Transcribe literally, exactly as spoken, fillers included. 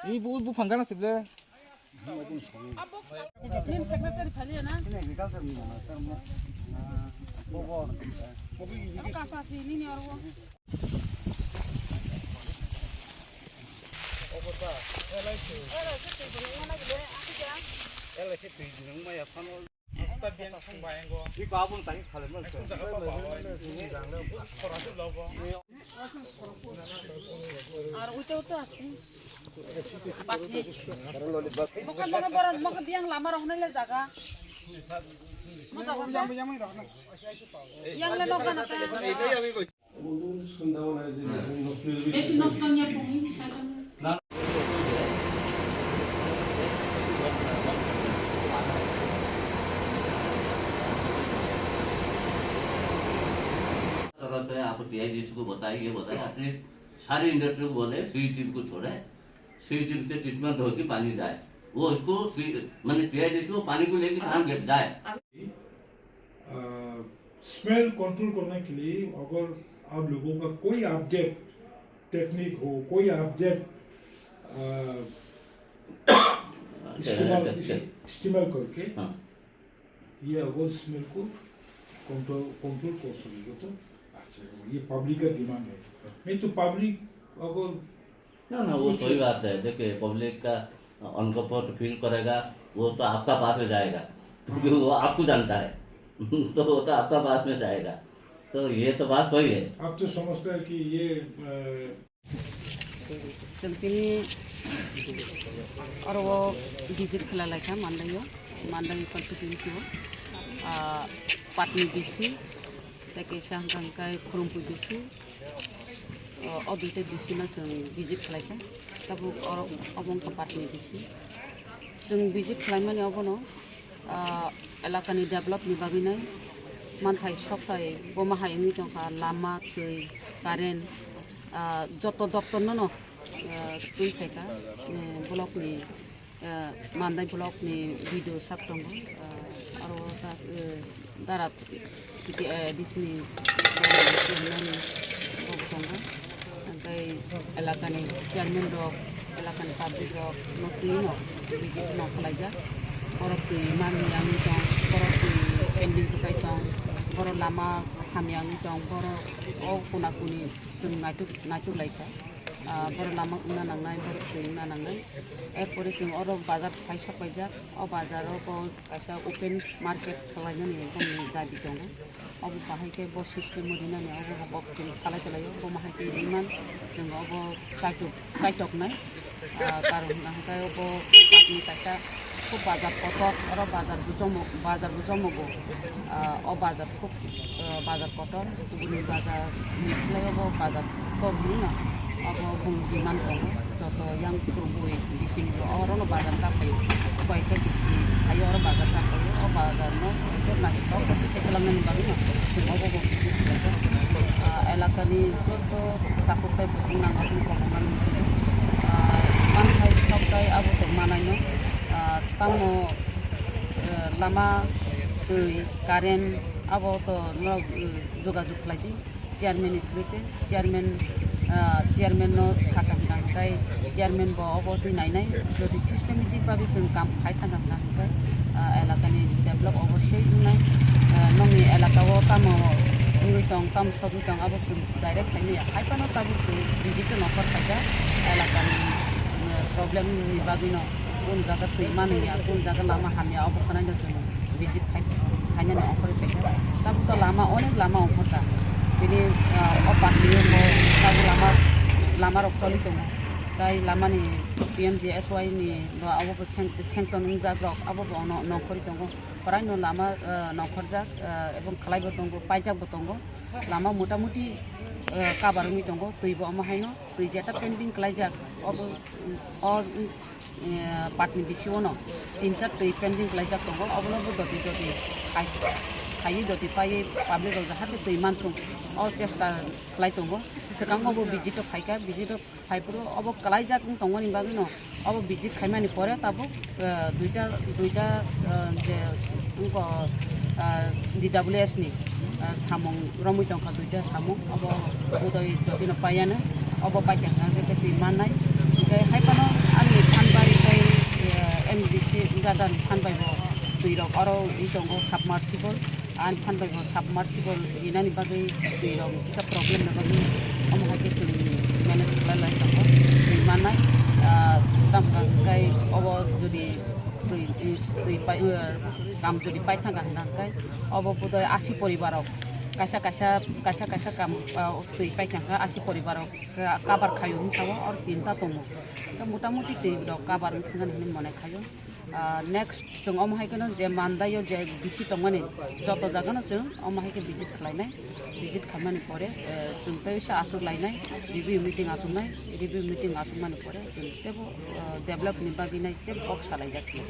Ibu, ibu pangkana sebelah. Nini secretary phali na? Abo kasa si nini oro. Ar uite uite asi. Moga moga borok moga biyang lama rok nai le jaga. Moga moga. Yang le noga na ta. Besi nosto nya bumi saja. तरह से आपको टीआईडीसी को बताइए, बताइए, एटलीस्ट सारी इंडस्ट्री को बोले, सीईटी को छोड़े। सीईटी से ट्रीटमेंट होके पानी जाए, वो उसको सी-, मैंने टीआईडीसी को पानी को लेके कहाँ गिर जाए। स्मेल कंट्रोल करने के लिए अगर आप लोगों का कोई अपडेट, टेक्निक हो, कोई अपडेट, अ, इस्तेमाल, इस्तेमाल करके, हाँ। ये अगर स्मेल को कंट्रोल, कंट्रोल कर सकेगा तो अच्छा होगा। ये पब्लिक का डिमांड है। नहीं तो पब्लिक अगर ना, ना, वो कुछ सही बात है। देखिए, पब्लिक का अनकंफर्ट फील करेगा, वो तो आपका पास में जाएगा, क्योंकि वो आपको जानता है। तो वो तो आपका पास में जाएगा। तो ये तो बात सही है। आप तो समझते हैं कि ये, अ, Chwng tini oro o visit khlai lai kha Mandai o, Mandai constituency o, ah, Patni bisi, tei kaisa hwnkha hwnkhe Khurumphwi bisi, o, o duita bisi no chwng visit khlai kha, tabuk oro obo wngkha Patni bisi. Chwng visit khlaimani obono, ah, elakani developni bagwi nai manthai sokthai boma hai wngwi tongkha, lama, twi, current, ah, joto doptor no no, ah, twi phaikha, eh, blockni, ah, Mandai blockni B D O sir tongo, ah, aro ta, eh, dara T T A D C ni chairman rok tongo, hwnkhe elakani chairman rok, elakani public rok no twi no visit no khlaijak. Borok twi manmani wngwi tong, borok twi pending kwchai tong, borok lama hamya wngwi tong, borok o kuna kuni chwng naituk, naituk lai kha. Ah, borok lama wngna nangnai, borok twi wngna nangnai. Erpore chwng oro bazar phai sok paijak, o bazar o bo kaisa open market khlainani boni dabi tongo. Obo bahai khe bo system o rinani obo bo chwng salai tonglaio, bo mahai khe riman chwng obo chaitok, chaitoknai. Ah, karon hwnka hwnkhe obo patni kaisa khub bazar kotor, oro bazar bo jomo, bazar bo jomogo. Ah, o bazar khub, ah, bazar kotor, kubuni bazar ni slai obo bazar kotor hinwi no obo bumung demand tongo. Joto yang kwrwngwi bising bo orono bazar cha phaio. Koi khe bisi phaio oro bazar cha phaio. O bazar no koi khe naithotok khe se kwlangnani bagwi no chwng obo bo visit khlaikha. Ah, elakani joto takhuk tei bukhuk nang aboni kok nang muchungo. Ah, manthai sok tai abo tong manai no. Ah, tamo, eh, lama, twi, current abo to no, eh, jogajog khlai di. Chairman ni through te, chairman, ah, chairman no sakha hwnkha hwnkhe chairman bo obo twi nainai, jodi systematic babe chwng kam khai thangkha hwnkha hwnkhe, ah, elakani develop obosoi wngnai. Ah, nokni elaka o tamo wngwi tong, tamo sogwi tong, abo chwng direct sai manya. Hai phano tabuk chwng visit o nokhor khaikha, elakani, ah, problem ni bagwi no, kun jaga twi manwi ya, kun jaga lama hamya, obo khwnai no chwng visit khai, khainani ongkhorwi paikha. Tabuk to lama, onek lama ongkhorkha. Bini, ah, o patni o bo tabuk lama, lama rok choli tongo. Tai lamani P M G S Y ni bo abo bo sen-, sanction wngjak rok abo bo ono nongkhorwi tongo. Kwraino lama, ah, nongkhorjak, ah, ebong khlai bo tongo, paijak bo tongo. Lama mota moti, ah, cover wngwi tongo, twi bo omo haino, twi jeta pending khlaijak. Obo, o, eh, patni bisingo no tinta twi pending khlaijak tongo, obono bo doti doti khai, khaiwi doti paiwi public rok jahate twi manthung, o chesta khlai tongo. Swkango bo visit o phaikha, visit o phaiphuru obo khlaijak wng tongmani bagwino obo visit khaimani pore tabuk, eh, duita, duita, eh, je wngkha, eh, D W S ni, Samung romwi tongkha duita samung, obo budai jotino paiyano, obo paikha hwnkhe twi mannai. Hwnkhe hai phano ani phan bai tei, eh, M D C wngkha da phan bai bo twi rok oro wng tongo submersible, ani phan bai bo submersible hinani bagwi twi rok kisa problem ni bagwi omo hai khe chwng manage khlai lai tongo twi mannai. Ah, tamo hwnkhe obo jodi twi, twi pai, eh, kam jodi pai thangkha hwnkhe obo budai asi poribar rok kaisa kaisa, kaisa kaisa kam, ah, twi paikha hwnkhe asi poribar rok cover khaio hinwi sao, or tinta tongo. Hwnkhe mota moti twi rok cover wngkha hinwi mone khaio. Ah, next chwng omo hai kheno je Mandaio je bisi tongmani joto jagano chwng omo hai khe visit khlainai, visit khaimani pore, eh, chwng tei sa achuk lainai, review meeting achuknai, review meeting achukmani pore chwng teibo, ah, develop ni bagwi nai teibo kok salaijak khe.